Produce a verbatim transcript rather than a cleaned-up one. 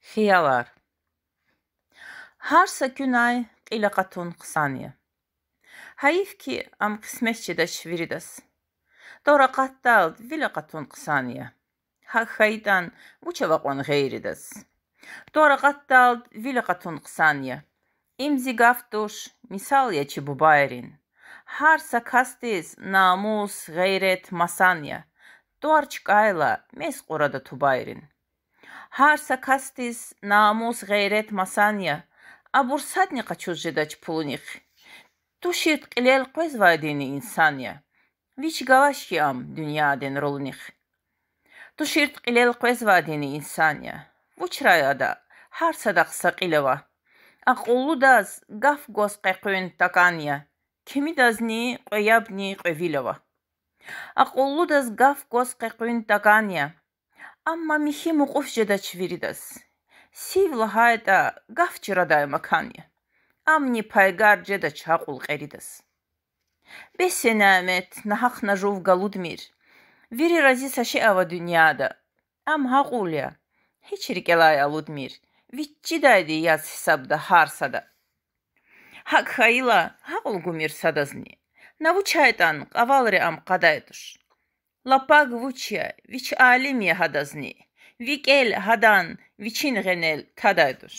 Хиялар. Гьар са куьнай кьил акъатун хъсан я. Гьайиф хьи, ам кьисмет жедач виридаз. Тӏвар акъатдалди вил акъатун хъсан я. Гьакӏ хьайитӏан, вуч ава кьван гъейридаз? Тӏвар акъатдалди вил акъатун хъсан я. Им зи гаф туш, мисал я чи бубайрин. Гьар са касдиз намус, гъейрет масан я. Тӏвар чкӏайла, мез кьурада тубайрин. Гьар са касдиз намус, гъейрет масан я. Абур садни къачуз жедач пулунихъ. Туширди кьилел къвезвайдини инсан я. Вич галач хьи ам дуьньядин рулунихъ. Туширди кьилел къвезвайдини инсан я. Вучрай ада, гьар садахъ са кьил ава. Акьуллудаз гаф гваз къекъуьн такӏан я. Кимидазни кьве ябни кьве вил ава. Акьуллудаз гаф гваз къекъуьн такӏан я. Амма михьи мукьуф жедач виридаз. Сив лагьайтӏа, гаф чрадай макан я. Амни пайгар жедач акьул кьеридаз. Бес я, Нямет, нагьахъна жув галудмир. Вири рази са шей ава дуьньяда. Ам акьул я, гьич рикӏелай алудмир. Вич чидайди яз гьисабда гьар сада. Гьакӏ хьайила, акьул гумир садазни. На вучайтӏан кьавалри ам кьадай туш. Лапаг вуч я, вич алим я гьадазни. Ви кӏел гьадан вичин гъенел тадай туш.